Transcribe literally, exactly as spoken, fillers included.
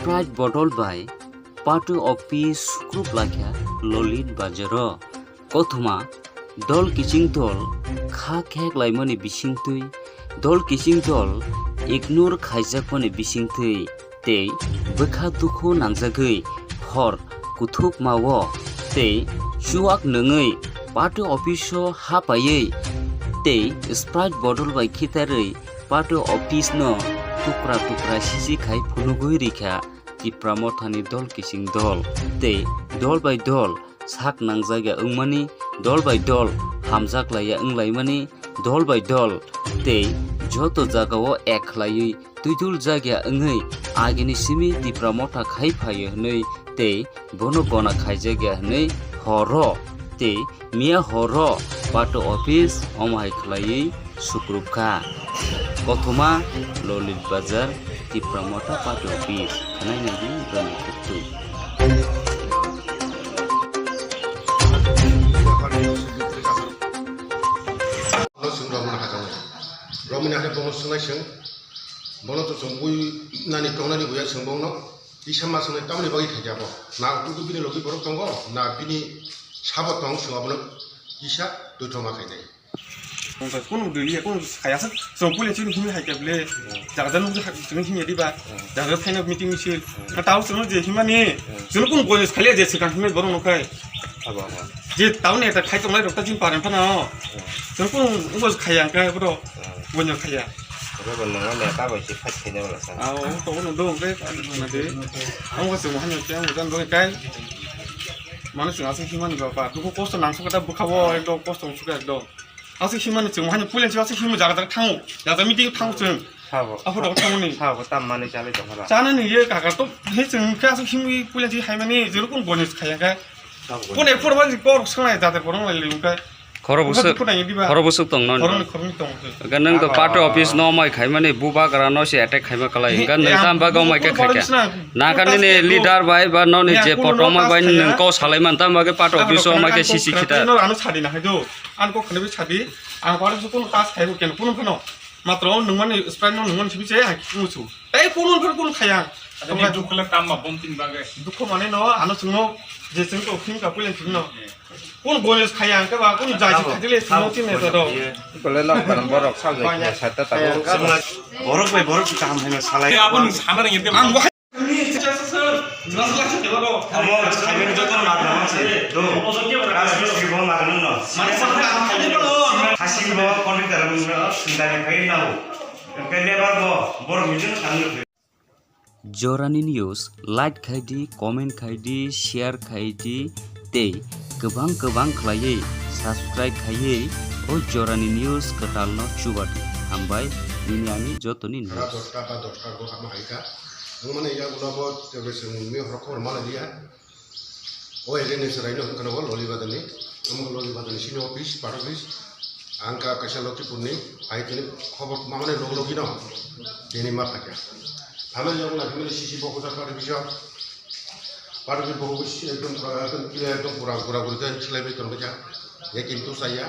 Sprite bodol bai party office sukrup laikha Lolit Bazaro. Kothoma dol kiching dol kha khek laimani bisingtwi, dol kiching dol ignore khaijakmani bisingtwi tei bwkha dukhu nangjagwi hor kuthukmao tei chuak nungwi party office-o hapaiwi tei Sprite bodol bai khitarwi party office-no tukra tukra sisi khai phunugwi rikha Tipra Mothani dol kiching dol tei dol bai dol sak nangjak ya wngmani, dol bai dol hamjak laiya wnglaimani, dol bai dol tei joto jagao ek khlaiwi twiduljak ya wngwi agini simi Tipra Motha khai phaio hwnwi tei bono gona khaijak ya hwnwi horo tei miya horo party office omo hai khlaiwi sukrupkha. Kothoma Lolit Bazar Tipra Motha party office khanai nai di bwrani kuktwi. Bono chwng rok no hajaknai. Romwi nahai bono swngnai chwng. Bono to chwng bui nani tongnani buya chwng bono. Kisa ma swngnai tamni bagwi khaikha bo. Na ututu bini logi borok tongo, na bini sabo tong chwng abono kisa twithoma khainai. Kunu diliya, kunu khayasa, chwng puila chini himwi hai kable. Jaga jaga nukjak chwng himya diba. Jaga phaina meeting misil. Na tao chwng je himani. Chwng kunu gonis khaliya je swkang himwi borok nukhai. Abo, abo. Je tauni eta khai tongnai rok ta jin paren phano. Chwng kunu ubo khaya hwnkhe bro. Gonya khaya. Abo bo nangma neta bai se fight khaina wala sa. Aw, to no do hwnkhe na de. Ang bo chwng hanya khe ang bo jan do kai. Manu chwng aswk himani ba ba. Duku kosto nang sukha ta bwkha bo ekdom kosto sukha ekdom. Aswk himani chwng hanya pulen chwng aswk himani jaga jaga thango. Jaga meeting thango chwng. Sabo. Aphuru thango ni. Sabo tam mani chalai tong hala. Chana ni ye kaka to he chwng khe aswk himwi pulen chwng haimani jero kun gonis khaya khe. Sabo. Kun ek pura ban kor sanglai jate porong lai lung khe. Khoro busuk, khoro busuk tong non. Khoroknwi, khoroknwi tong. Ga nang to party office no mai khai mani bubagra no se attack khai ma kalai. Ga nang tam ba ga mai khe khai khe. Na ga nini leader bai ba no ni je poto mai bai nang ko salai man tam ba ge party office o mai khe sisi khita. No ano sadi na hai do. An ko khane bi sadi. Ang party office kun kas khai ko ken kun phano. Matro nang mani spray no nang mani sibi se ang musu. Ei kun phano kun khaya. Ani dukhle tam ma bom tin ba ge. Dukho mane no ano sungno je sung ko khim ka pulen sungno. Kun gonis khaya ang khe ba, kun jai si khajile sino tin ne to. Kole nok param borok sa jai sa ta ta. Borok bai borok kaham hai salai. Abon sana ngi. Ang wahai. Amo saimani joto na dong se do. Gas bis ribo na dong no. Mane sa ka khajile no. Hasi bo contractor no sundari khai na. Kene bar bo borok mijin kang. Jorani news like khai di, comment khai di, share khai di, tei kwbang kwbang khlaiwi subscribe khaiwi o Jorani news kwtalno chuba di. Hambai nini ani jotoni news. Dosta ba dosta go hama hai kha. Ang mane ya ulo bo tebe se mung mi horok khobor mala diya. O ege ni chwrai no hwnkha nogo Loli Bazar ni, omo Loli Bazar ni sini office, part office. Ang kha kaisa Lokhipur ni, hai tini khobor mamani log logi no, tini ma phakya. Hamani log na, hamani sisi bo kuda part office o, part office bo kusi ekdom pura, ekdom clear, ekdom pura, pura, pura, ekdom silai bai tong kha. Ye kintu saya,